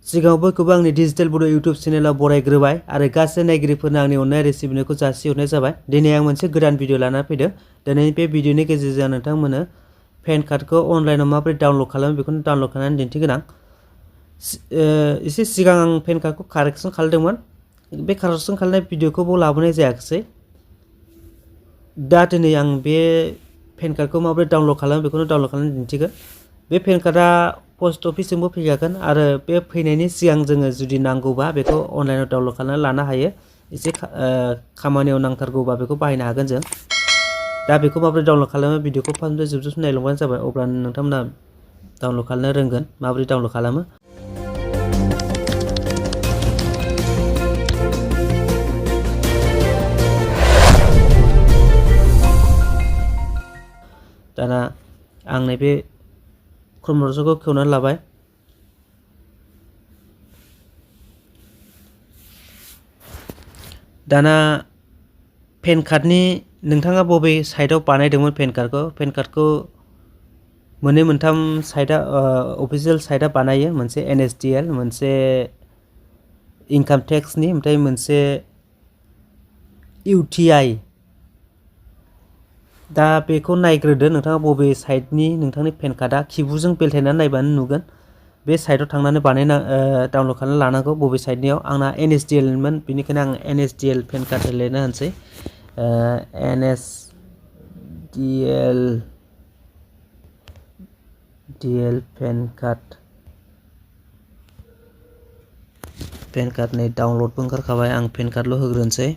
सिगाङाव बयखौबो आंनि डिजिटेल बड' इउटुब चेनेलाव बरायग्रोबाय आरो गासै नायगिरिफोरनो आंनि अननाय आरो सिबिनायखौ जासिहरनाय जाबाय। दिनै आं मोनसे गोदान भिडिअ लानानै फैदों। दिनैनि बे भिडिअनि गेजेरजों नोंथांमोननो पेन कार्डखौ अनलाइनाव माबोरै डाउनलड खालामो बेखौनो डाउनलड खालामनानै दिन्थिगोन आं। एसे सिगां आं पेन कार्डखौ कारेक्सन खालामदोंमोन। बे कारेक्सन खालामनाय भिडिअखौबो लाबोनाय जायाखिसै। दा दिनै आं बे पेन कार्डखौ माबोरै डाउनलड खालामो बेखौनो डाउनलड खालामनानै दिन्थिगोन। बे पेन कार्डआ पस्ट अफिसजोंबो फैखागोन आरो बे फैनायनि सिगां जोङो जुदि नांगौबा बेखौ अनलाइनाव डाउनलड खालामनानै लानो हायो। एसे खामानियाव नांथारगौबा बेखौ बाहायनो हागोन जों। दा बेखौ माबोरै डाउनलड खालामो भिडिअखौ फार्स्टनिफ्राय जोबजासिम नायलांबानो जाबाय, अब्लानो नोंथांमोना डाउनलड खालामनो रोंगोन माबोरै डाउनलड खालामो। दाना आं नैबे क्रोम ब्राउजारखौ खेवनानै लाबाय। दाना पेन कार्डनि नोंथाङा बबे साइटआव बानायदोंमोन पेन कार्डखौ मोननै मोनथाम साइटआ अफिसियेल साइटआ बानायो। मोनसे NSDL, मोनसे इनकाम टेक्सनि, ओमफ्राय मोनसे UTI। दा बेखौ नायग्रोदो नोंथाङा बबे साइटनि नोंथांनि पेन कार्डआ किबुजों बेलथायनानै नायबानो नुगोन। बे साइटआव थांनानै डाउनलड खालामनानै लानांगौ बबे साइटनियाव। आंना NSDL मोन, बेनिखायनो आं NSDL पेन कार्ड लिरना होनोसै। NSDL पेन कार्ड नै डाउनलडबो ओंखारखाबाय। आं पेन कार्डल' होग्रोनोसै।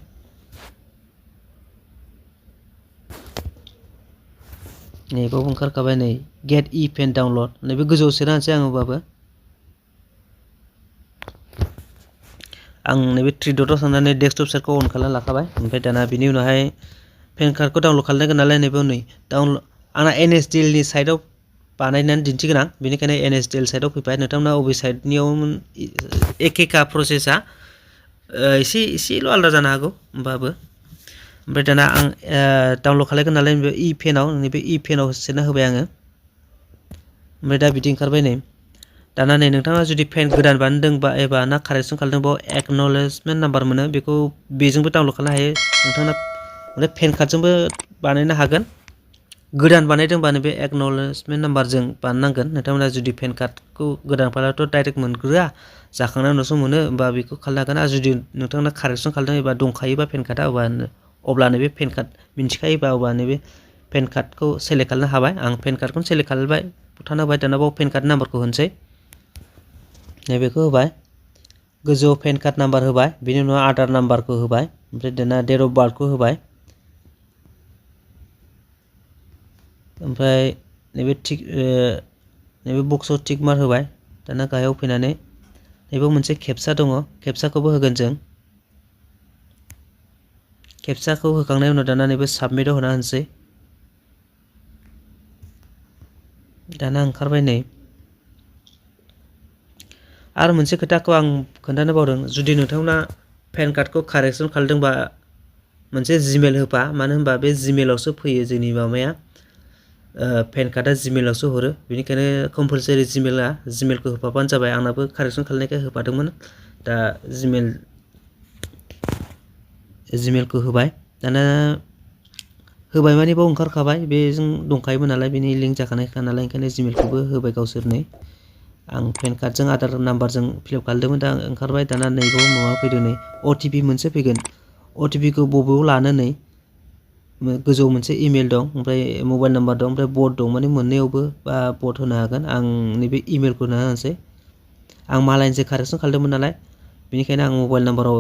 नैबाव ओंखारखाबाय नै गेट इ पेन डाउनलड। नैबे गोजौआव सोना होनोसै आं होबाबो। आं नैबे थ्रि डटआव थांनानै डेस्कटप साइटखौ अन खालामना लाखाबाय। ओमफ्राय दाना बिनि उनावहाय पेन कार्डखौ डाउनलड खालामनांगोन नालाय नैबेयाव नै आंना NSDL नि साइटआव बानायनानै दिन्थिगोन आं, बेनिखायनो NSDL साइटआव फैबाय। नोंथांमोना बबे साइटनियाव एखेखा प्रसेसा, एसेल' आलादा जानो हागौ होमबाबो। ओमफ्राय दाना आं डाउनलड खालामगोन नालाय नैबे इ पेनाव, नैबे इ पेनाव सोना होबाय आङो। ओमफ्राय दा बिदि ओंखारबाय नै। दाना नै नोंथाङा जुदि पेन गोदान बानायदोंबा एबा ना कारेक्सन खालामदोंबा एक्न'लेजमेन्ट नाम्बार मोनो, बेखौ बेजोंबो डाउनलड खालामनो हायो। नोंथांना माने पेन कार्डजोंबो बानायनो हागोन। गोदान बानायदोंबा नैबे एक्न'लेजमेन्ट नाम्बारजों बानायनांगोन। नोंथांमोना जुदि पेन कार्डखौ गोदान बानायबाथ' डाइरेक्ट मोनग्रोआ, जाखांनायनि उनावसो मोनो, होमबा बेखौ खालामनो हागोन। आरो जुदि नोंथांना कारेक्सन खालामदों एबा दंखायोबा पेन कार्डआ, अब्ला नैबे पेन कार्ड मिन्थिखायोबा अब्ला नैबे पेन कार्डखौ सेलेक्ट खालामनो हाबाय। आं पेन कार्डखौनो सेलेक्ट खालामबाय, बुथारना होबाय। दाना बाव पेन कार्ड नाम्बारखौ होनोसै, नैबेखौ होबाय। गोजौआव पेन कार्ड नाम्बार होबाय, बिनि उनाव आधार नाम्बारखौ होबाय, ओमफ्राय दाना डेट अफ बार्थखौ होबाय। ओमफ्राय नैबे बक्सआव टिक मार्क होबाय। दाना गाहायाव फैनानै नैबेयाव मोनसे खेबसा दङ, खेबसाखौबो होगोन जों। खेबसाखौ होखांनायनि उनाव दाना नैबे साबमिटआव होना होनोसै। दाना ओंखारबाय नै। आरो मोनसे खोथाखौ आं खोन्थानो बावदों, जुदि नोंथांमोना पेन कार्डखौ कारेक्सन खालामदोंबा मोनसे जिमेल होफा। मानो होनबा बे जिमेलावसो फैयो जोंनि माबाया, पेन कार्डआ जिमेलावसो हरो। बेनिखायनो कम्पालसारि जिमेलखौ होफाबानो जाबाय। आंनाबो कारेक्सन खालामनायखाय होफादोंमोन। दा जिमेलखौ होबाय। दाना होबाय माने बाव ओंखारखाबाय, बेजों दंखायोमोन नालाय, बेनि लिंक जाखानायखा नालाय, ओंखायनो जिमेलखौबो होबाय गावसोरनो। आं पेन कार्डजों आधार नाम्बारजों फिलआप खालामदोंमोन, दा ओंखारबाय। दाना नैबाव माबा फैदों नै, OTP मोनसे फैगोन। OTPखौ बबेयाव लानो नै, गोजौआव मोनसे इमेल दं, ओमफ्राय मबाइल नाम्बार दं, ओमफ्राय बट दं, माने मोननैयावबो बा बट होनो हागोन। आं नैबे इमेलखौ होना होनोसै। आं मालायनिसो कारेक्सन खालामदोंमोन नालाय, बेनिखायनो आं मबाइल नाम्बाराव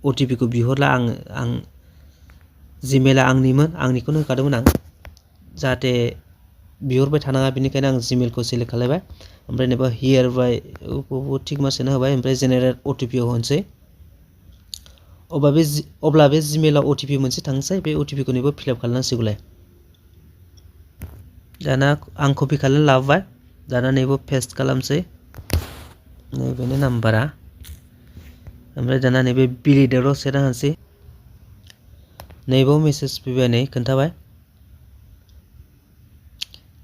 OTPखौ बिहरला। आं जिमेला आंनिमोन, आंनिखौनो होखादोंमोन आं, जाहाथे बिहरबाय थानाङा, बेनिखायनो आं जिमेलखौ सेलेक्ट खालामबाय। ओमफ्राय नैबे हियार बाय टिक मार्क सोना होबाय, ओमफ्राय जेनेरेट OTP आव होनोसै। अब्ला बे जिमेलाव OTP मोनसे थांसै, बे OTPखौ नैबे फिलआप खालामनांसिगौलाय। दाना आं कपि खालामनानै लाबोबाय। दाना नैबे पेस्ट खालामसै, नैबेनो नाम्बारा। ओमफ्राय दाना नैबे भेलिडेटआव सोना होनोसै। नैबाव मेसेज फैबाय नै, खोन्थाबाय।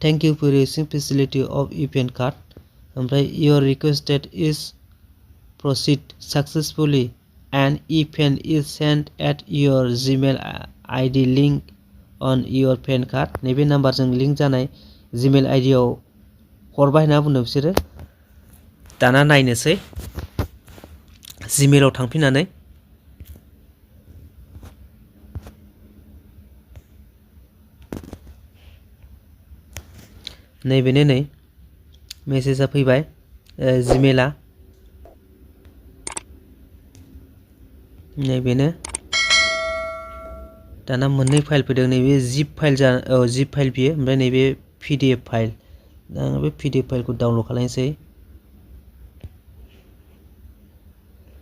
Thank you for using facility of e PAN card. ओमफ्राय your requested is proceed successfully and e-pen is sent at your Gmail ID link on your PAN card नैबे नाम्बारजों लिंक जानाय Gmail ID आव हरबाय होनना बुंदों बिसोरो दाना नायनोसै Gmail आव थांफिननानै नैबेनो नै मेसेजआ फैबाय Gmailआ नैबेनो दाना मोननै फाइल फैदों नैबे जिप फाइल बियो ओमफ्राय नैबे PDF फाइल दा आं बे PDF फाइलखौ डाउनलड खालामनोसै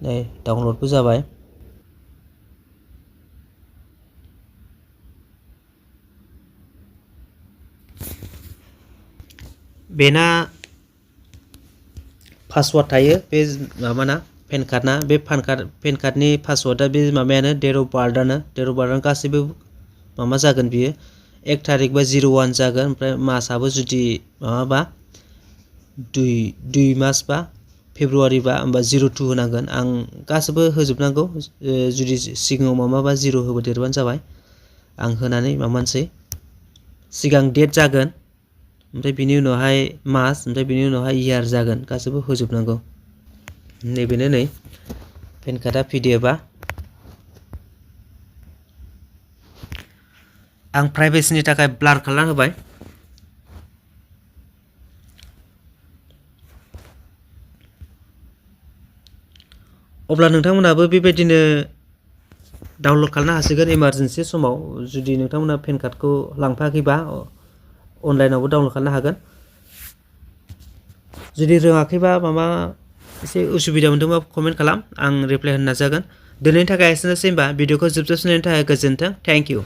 नै डाउनलडबो जाबाय बेना पासवार्ड थायो बे माबाना पेन कार्डना बे पेन कार्डनि पासवार्डआ बे माबायानो डेट अफ बार्थआनो गासैबो माबा जागोन बियो 1 तारिख बा 01 जागोन ओमफ्राय मासआबो जुदि माबाबा 2 मास बा फेब्रुवारि बा होमबा 02 होनांगोन आं गासैबो होजोबनांगौ जुदि सिगाङाव माबाबा 0 होदेरबानो जाबाय आं होनानै माबानोसै सिगां डेट जागोन ओमफ्राय बिनि उनावहाय मास ओमफ्राय बिनि उनावहाय इयार जागोन गासैबो होजोबनांगौ नैबेनो नै पेन कार्डआ PDFआ आं प्राइभेसिनि थाखाय ब्लार खालामना होबाय अब्ला नोंथांमोनाबो बेबायदिनो डाउनलड खालामनो हासिगोन इमारजेन्सि समाव जुदि नोंथांमोना पेन कार्डखौ लांफायाखैबा अनलाइनावबो डाउनलड खालामनो हागोन जुदि रोङाखैबा माबा एसे उसुबिदा मोनदोंबा कमेन्ट खालाम आं रिप्लाय होनो नाजागोन दिनैनि थाखाय एसेनोसै होनबा भिडिअखौ जोबजासिम नायनायनि थाखाय गोजोन्थों थेंक इउ